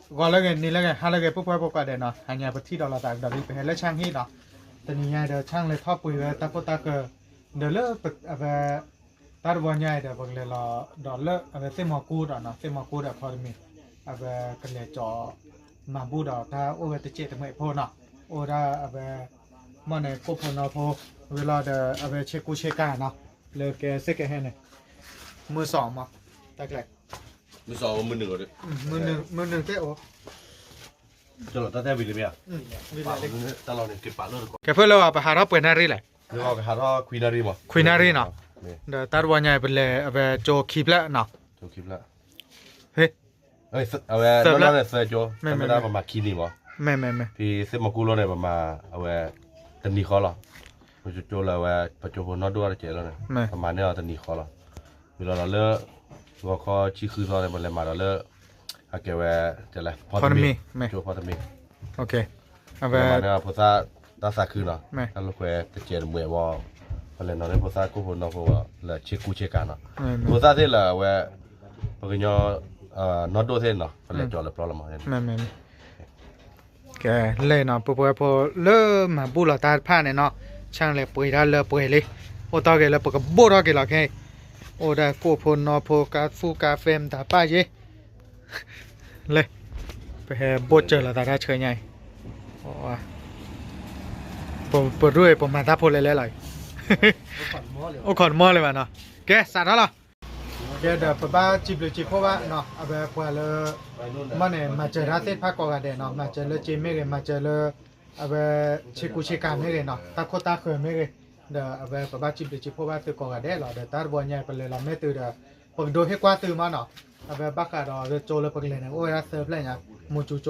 ဂီၤလၢအဂ့ၤ နံၤလၢအဂ့ၤ ဟါလၢအဂ့ၤ ပုၢ်ဖိဝဲၢ်ဖိကိးဂၤဒဲးနီၤ, ဟါညါပထံၣ်ဒီးလိာ်သးကဒီးလံ ပဟဲလၢဆၣ်ဟံၣ်နီၤ, တနံၤညါဒီး ဆၣ်လဲၤထီၣ်ပှ့ၤဝဲတၢ်ခိၣ်တၢ်ဃၢၤ, ဒီးလၢအဝဲ တၢ်တဝီညါအံၤဒီး ပကလဲၤလီၤဒီးလၢအဝဲသ့ၣ်မီၤကူဒီးနီၤ, သ့ၣ်မီၤကူဒီးအဖီတမံၤ, အဝဲကလဲၤကၠီၤမၤဘူၣ်ဒီးတၢ်အိၣ်ဝဲတစဲးတမှဲးဖိနီၤ, အိၣ်ဒၣ်အဝဲ မ့ၢ်န့ၣ် ကိၣ်ဖိနီဖိ ဝံၤလီၤဒီး အဝဲဆ့ကူဆ့ကၤနီၤ, လၢကဲစ့ၢ်ကီးဟဲန့ၣ် မုၢ်စီၤမး တၢ်ကျဲ မုၢ်စီၤ မုၢ်နုာ် မုၢ်နုာ်ကဲအိၣ် တၢ်လီၢ်တၢ်တဲဝံၤလံမ့ၢ်ဧါ, တၢ်လီၢ်န့ၣ်က့ၤပာ်လၢတကီၢ်, ကဲဖဲလၢပဟးထီၣ်ပှဲၤနၣ်ရံၣ်လဲၣ်, ကဟးထီၣ်ခွံနၣ်ရံၣ်မး, ခွံနၣ်ရံၣ်နီၤ, ဒီးတၢ်တဝီညါအံၤ ပလဲၤအဝဲကၠိခံဖျၢၣ်နီၤ, ကၠိခံဖျၢၣ် ဟ့ၣ် အဝဲသၢဖျၢၣ်န့ၣ်သၢကၠိ, မ့ၢ်မ့ၢ် ပမၤခံနံၤမး, မ့ၢ်မ့ၢ်မ့ၢ် ဖဲသ့ၣ်မီၤကူလိၤန့ၣ် ပမၤအဝဲ တနံၤဃီလီၤ, ပကၠိလၢအဝဲ ပကၠိဖိနီၢ်ဒိၣ်တစဲးလီၤန့ၣ် မ့ၢ် ပမၤန့ၢ်အီၤတနံၤဃီလီၤ, ဝံၤလီၤဒီးလၢ ဂီၤခီဆံဃုသီန့ၣ် ပလဲၤမၤဒီးလၢ အကဲဝဲ ဖီတမံၤ ဖီတမံၤ ကၠိဖီတမံၤ အဝဲ မၤန့ၢ်ဖိသၣ်တၢ်သးခုနီၤ, တၢ်လိာ်ကွဲတစဲးတမှဲးဝံၤ ပလဲၤနီၤန့ၢ်ဖိသၣ်ကိၣ်ဖိနီဖိ လၢဆ့ကူဆ့ကၤနီၤ, ဖိသၣ်သ့ၣ်လၢအဝဲ ပကညီ နီၢ်ဒိၣ်သ့ၣ်နီၤ ပလဲၤကၠီၤလၢပျီလီၤမး, ကဲ လဲၤနီၤ ပုၢ်ဖိဝဲၢ်ဖိ လၢမၤဘူၣ်လီၤတၢ်တဖၣ်န့ၣ်နီၤ, ဆၣ်လဲၤပှ့ၤတၢ်လၢပှဲၤလံ, အိၣ်တီၢ်က့ၤလၢပကဘိၣ်ထီၣ်က့ၤလီၤခဲအံၤ, အိၣ်ဒၣ်ကိၣ်ဖိနီဖိ ကါသူၣ်ကါဖဲမတၤပၣ်ယ့ၣ် လဲၤ ပဟဲဘိၣ်စၢၤလီၤသးတၢ်ဆှၢညါအံၤ, ပဒိၣ်အံၤ ပမၤတၢ်ဖိလဲၤလဲၤလီၤ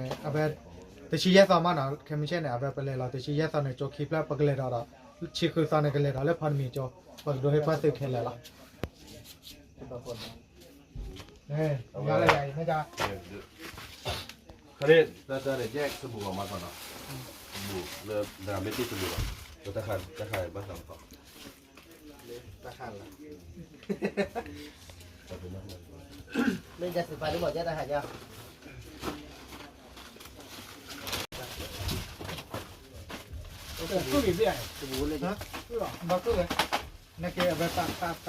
အံၤ, အိၣ်ခိးတမီၢ်လၢၤဘၣ်နီၤ, ကဲ စးထီၣ်လီၤ, ကဲဒီးပဘၣ်စံးဘျုးစံးဖှိၣ်ဘၣ်နီၤ, အဝဲပှၤလၢ မ့ၢ်န့ၣ် မၤစၢၤတၢ်သ့ၣ်တဖၣ်ကိးဂၤဒဲးနီၤ, မၤစၢၤလၢစ့မ့ၢ်ဂ့ၤ မၤစၢၤလၢ အဝဲ ဆ့ကူဆ့ကၤမ့ၢ်ဂ့ၤနီၤ, တၢ်ခိၣ်တၢ်ဃၢၤမ့ၢ်ဂ့ၤ, ဒီးအဝဲပဘၣ်စံး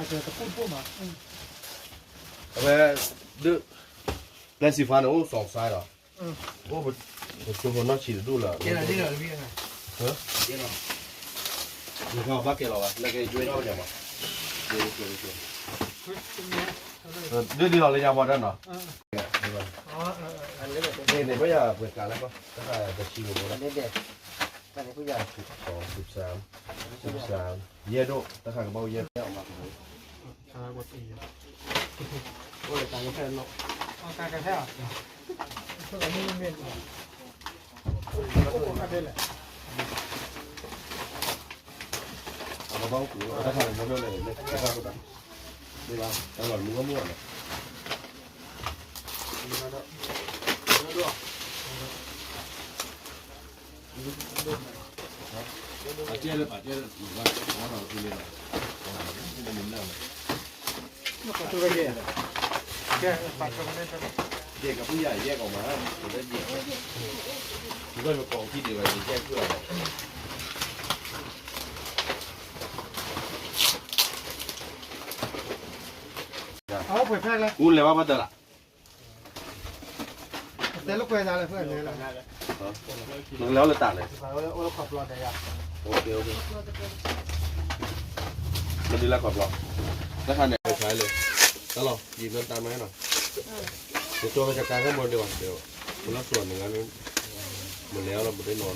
ဘျုးစံးဖှိၣ်ဘၣ်သုကိးဂၤဒဲးလီၤ, ဒီးတၢ်တဝီညါအံၤ ပလဲၤလီၤမ့ၢ်တုၤဒီး ပကဒိဟ့ၣ်ကွၢ်သုမးနီၤ, အဝဲဘၣ်ဃးဒီးအဝဲကၠိလၢပကလဲၤန့ၣ် အိၣ်ဝဲဒၣ်သၢဖျၢၣ်ညါ, မူၤစူၤကၠိတဖျၢၣ် ဝံၤလီၤန့ၣ် အဝဲသ့ၣ်မီၤကူကၠိတဖျၢၣ် ဝံၤလီၤန့ၣ် အဝဲ တဆံယဲၢ်သီမးနီၤ, ခဲမုၢ်ဆ့ၣ်န့ၣ် အဝဲပလဲၤလီၤတဆံယဲၢ်သီန့ၣ် ကၠိခံဖျၢၣ် ပကလဲၤဒီးဒီး ဆံဃုသီန့ၣ် ကလဲၤဒီးလၢဖီတမံၤကၠိ, ပကဒိဟ့ၣ်ကွၢ်သုခဲလၢာ်လီၤ. ခါန့ၣ် တၢ်တၢ်န့ၣ် ယဲၢ်စဘူၤဘၣ်မၤသီနီၤ, စဘူၤလၢ နမ့ၢ်တ့ၢ်စဘူၤဘၣ်, တၢ်ခါ တၢ်ခါဘၣ်သးမၤသီ, တၢ်ခါလီၤ, မ့ၢ်ယၤစံးပာ်လၢမ့ၢ်ယဲၢ်တၢ်ခါယါ နကဲအဝဲပာ်ပာ်ပာ်စၢၤတခိၣ်တခိၣ်မး, အဝဲ ဒုး ပျဲစံးဖါန့ၣ် အိၣ်စီၤစါဒီး အိၣ် ပကၠိဖိနီၢ်ဆံးတဒူၣ်လၢ နကဘၣ်ကဲလီၤဘၣ် နကဲယွဲထီၣ်ပယၤမး, ဒုးဒ်လီၤလၢညါမးတၢ်နီၤ, န့ၣ် ပယၤပှဲၤကးလၢ တၢ်တဆံမး တၢ်န့ၣ် ပယၤ စံးစါ စံးစါ ယဲၢ်ဒိၣ် တၢ်ခါကဘၣ်ယဲၢ် အိၣ်လၢတၢ်ကဖဲၣ်နီၤ, အဘၣ်ကူတၢ်ခါန့ၣ် မ့ၢ်လၢလဲၣ်န့ၣ် ကဘၣ်ကူတၢ် မ့ၢ်ဘၣ် တၢ်လီၤမုၢ်ကမုၢ်လီၤန့ၣ် ပကဲလၢပကဲလၢ ကဲကပူၤယၤယဲၢ်ကီးမး ပဝဲယဲၢ် ပကီၢ်ပကီၢ်ခံဒံးဘၣ် ယဲၢ်ခုၣ်လီၤ အူလဲၤဘၣ်ဘၣ်တၢ်လၢ တဲလၢကွဲးသးလၢဖဲလဲၣ်လီၤ, နကလဲၤအီၤလၢတၢ်န့ၣ်, အိၣ်ခိးပျီတယါ, မဒုးလၢခိးပျီ, တၢ်ခါန့ၣ် တၢ်လီၤ ယံၤမ့ၢ်တၢ်မ့ၢ်နီၤ, ယကၠီကကါခဲမ့ၢ်ဒံးဘၣ်, ပလီၢ်ကျိၤန့ၣ် မလဲၤအီၤလီၤ ပဒိၣ်နီၤ,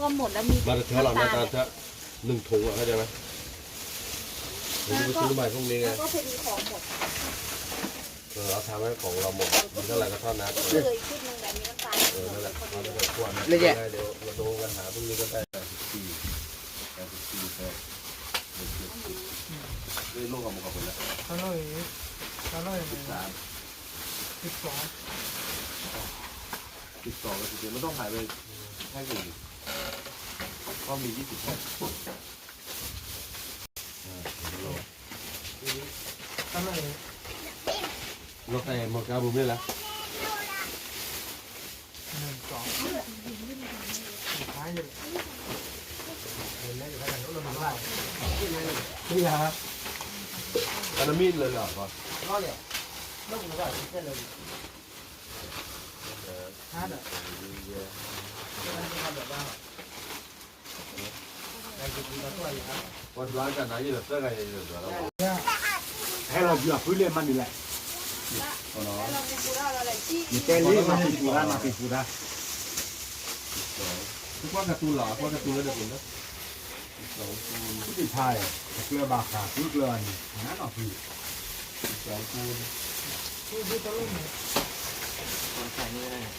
မၤတထၢလီၤ နတၢ်ထၢ นึ่งถุงอะ เข้าใจไหม ผมไปซื้อใหม่พรุ่งนี้ไง เออ เอาทำให้ของเราหมด มีเท่าไหร่ก็เท่านั้น เออ นั่นแหละ เอาไปขวดนะ ไม่ได้ เดี๋ยวมาดูกันหาพรุ่งนี้ก็ได้ แปดสิบสี่ แปดสิบสี่ แปดสิบสี่ เฮ้ย ลูกเอามาก่อนเลย ခါလီၤအံၤ ခါလီၤအံၤ สิบสาม สิบสอง สิบสอง กับ สิบเจ็ด มันต้องหายไปแท่งอื่น เพราะมี ยี่สิบ แท่ง อ่า เดี๋ยวรอ ခါလီၤအံၤ လီၤတဲာ်မီၢ်ကါပူၤမ့ၢ်လဲၣ်. တမံၤလၢာ်လၢာ်ဘၣ်. ပှၤဒွးကနၤယဲၢ်ဒီးသၢဂၤယဲၢ်ဒီးဒွးလီၤ. ဟဲလီၤယွၤဖုလဲၣ်မးန့ၣ်လဲၣ်. ယတဲလံမၤပ့ၤပူၤဒၣ် မၤပ့ၤပူၤဒၣ်. ကွၢ်ကတူၢ်လီၤ ကွၢ်ကတူၢ်လၢဒၢးပူၤလၢ ဖုတဖါ ကျၢၤဘၣ်ဃး ဖုကျၢၤဘၣ်န့ၣ် နးနီၢ်ဖု တၢ်လီၢ်ခံဘီလၢ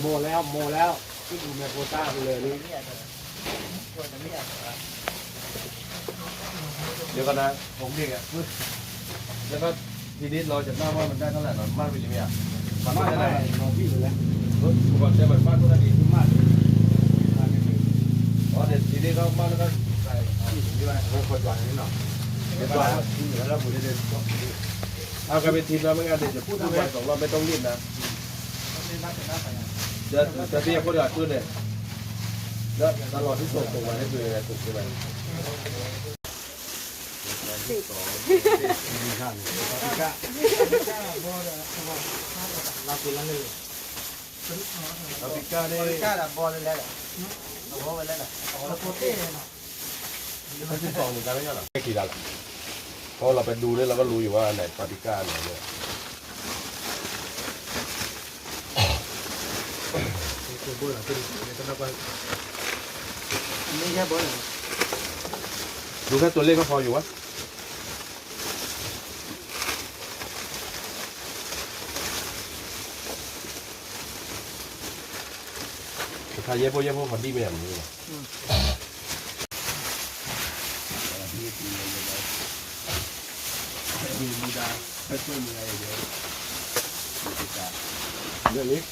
หมดแล้ว หมดแล้ว ที่ดูในโควต้าไปเลยนี่ เดี๋ยวก่อนนะ ผมเด็กอ่ะ แล้วก็ทีนี้เราจะตั้งว่ามันได้เท่าไหร่ เรามั่นไปเลยไหมอ่ะ มันไม่ได้ เราพี่เลย ก่อนจะแบบฟาดพวกนั้นดีขึ้นมาก อ๋อ เดี๋ยวทีนี้ก็มั่นแล้วก็ใส่ เอาอย่างนี้ไว้ เอาคนวางนี่หน่อย เดี๋ยวก่อนนะ เอากันเป็นทีมแล้วไม่งั้นเดี๋ยวจะพูดทุกวันสองรอบไม่ต้องรีบนะ จะจะเรียกคนละครึ่งเนี่ย แล้วตลอดที่ส่งส่งมาให้ดูยังไงถูกใช่ไหม แค่กี่ดาวละ เพราะเราไปดูด้วยเราก็รู้อยู่ว่าอันไหนปาปริก้าอันไหนเนี่ย ดูแค่ตัวเลขก็พออยู่วะ ถ้าเย้พวกเย้พวกเขาดีไปอย่างนี้ ဒီးလံ ဒ်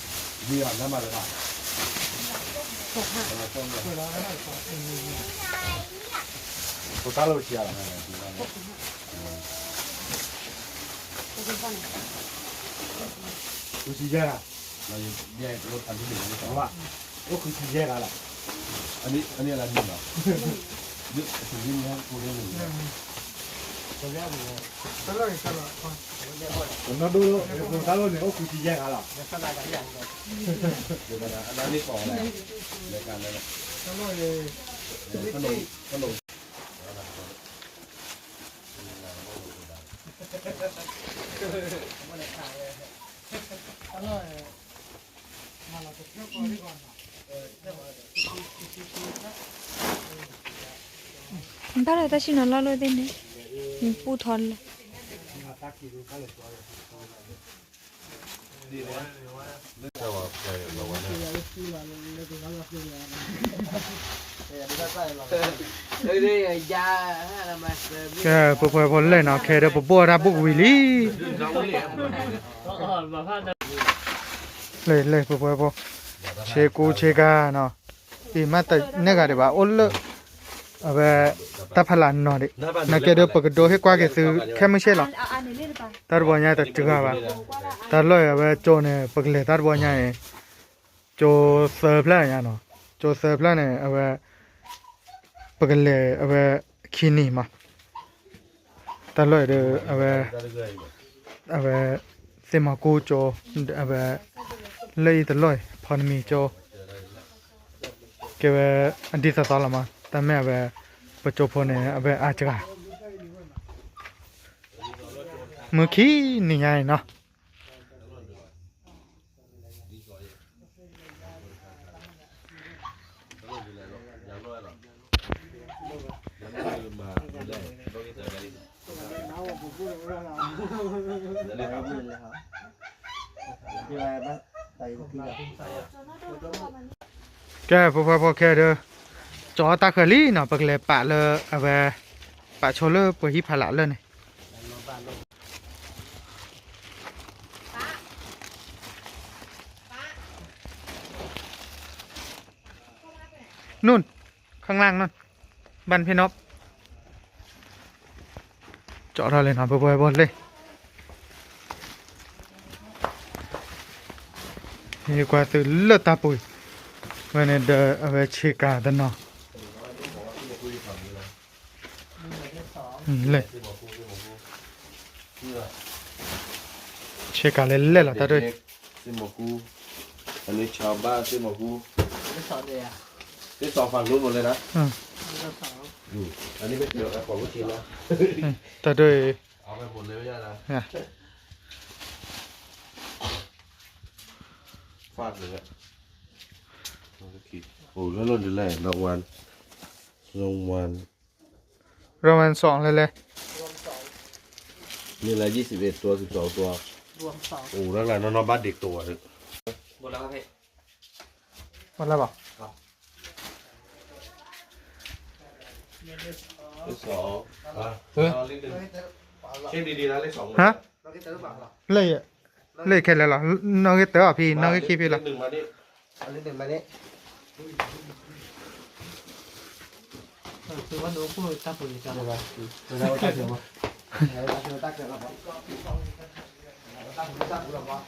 အီၤနမၤလၢဘၣ် ပတၢ်လိာ်ဆံးအီၤ ဃုဆံယဲၢ်ဂၤ အိၣ်ဃုဆံယဲၢ်ဂၤလီၤ အနံၣ်အနံၣ်လၢနံၣ်လီၤ တလီၢ် တလီၢ် တၢ်လိာ်န့ၣ် အိၣ်ဃုဆံယဲၢ်ဂၤလီၤ အနံၣ်ကီးလဲၣ် လဲၤကလဲၣ် တလိၣ် တလိၣ် တၢ်လၢတၢ်ဆံၣ်နီၤလီၢ်လိၣ်သ့ၣ်န့ၣ် ပူထီၣ်လၢ ကဲ ပှဲၤပှဲၤဖိလဲၣ်နီၤ ခဲဒီးပဘိၣ်တၢ်ဘူၣ်ကဝံၤလံ လၢ လၢ ပှဲၤပှဲၤဖိ ဆ့ကူဆ့ကၤနီၤ အံၤမ့ၢ်တန့ၢ်ဂၤဒံးဘၣ် အိၣ်လၢ အဝဲ တၢ်ဖးလၢ်နီၤဒံး နာ်က့ဒီးပကဒိဟ့ၣ်ကွၢ်က့ၤသုခဲမုၢ်ဆ့ၣ်လီၤ တၢ်တဘျီညါတစှၤဘၣ် တၢ်လီၢ်အံၤအဝဲကၠိန့ၣ် ပကလဲၤတၢ်တဘျီညါအံၤ ကၠိသၢဖျၢၣ်ညါနီၤ ကၠိသၢဖျၢၣ်န့ၣ် အဝဲ ပကလဲၤအဝဲ ခံနံၤမး တၢ်လီၢ်အံၤဒီး အဝဲ အဝဲ သ့ၣ်မီၤကူကၠိ အဝဲ လၢအံၤတလီၢ်အံၤ ဖီနမံၤကၠိ ကဲဝဲ အဒ်သိးသိးလီၤမး တၢ်မ့ၢ်အဝဲ ပကၠိဖိန့ၣ် အဝဲအါစှၤ မုၢ်ခံနံၤညါအံၤနီၤ ကဲ ဖိဖိဖိခဲဒီး ကၠီတၢ်ဃၢၤလံနီၤ ပကလဲၤပာ်လၢအဝဲ ပာ်ဆိလၢပှၤဟံၣ်ဖးလၢ်လၢန့ၣ် ပၢ် นู่น ข้างล่างนู่น บ้านพี่นพ ကၠီထီၣ်လံနီၤ ပဝဲဘီၣ်လ့ၣ် ဟ့ၣ်ကွၢ်သုလၢတၢ်ပူၤအံၤ ဝဲန့ၣ်ဒီး အဝဲဆ့ကၤတနီၤ လ့ၣ် ဆ့ကၤလၢလဲၣ်လီၤ တၢ်ဒိၣ် သ့ၣ်မကူ, အန့ၣ် ဆၣ်ဘါ သ့ၣ်မကူ, သ့ၣ်စီၤဖးလိမ့ၢ်လဲၣ်နၤ, အန့ၣ်မ့ၢ်တၢ်အပှၤဝဲက့ၤလီၤ, တၢ်ဒိၣ်အံၤ, ဖးလၢ, အိၣ်လၢလီၢ်ဒ်လဲၣ် รางวัล, รางวัล รางวัลสอง လဲၣ်လဲၣ်, นี่ละยี่สิบเอ็ดตัว สิบสองตัว အိၣ်လၢလၢနီၢ်နီၢ်ဘၣ်ဒ့းတိၤဒီး, หมดแล้วครับพี่ หมดแล้วเปล่า เลขสอง อ่ะ เอาเลขหนึ่ง เช็คดีๆนะ เลขสอง ฮะ เลข เลขแค่แล้วเหรอ นอกจากเต๋อพี่ นอกจากคลิปพี่เหรอ เลขหนึ่งมานี่ เอาเลขหนึ่งมานี่ เออ คือว่าหนูพูดตาปุ๋ยจัง เดี๋ยวนะ เดี๋ยวนะ เอาตาเสือมา เดี๋ยวนะ เดี๋ยวตาเสือมา ဘိကလၢာ်လံ.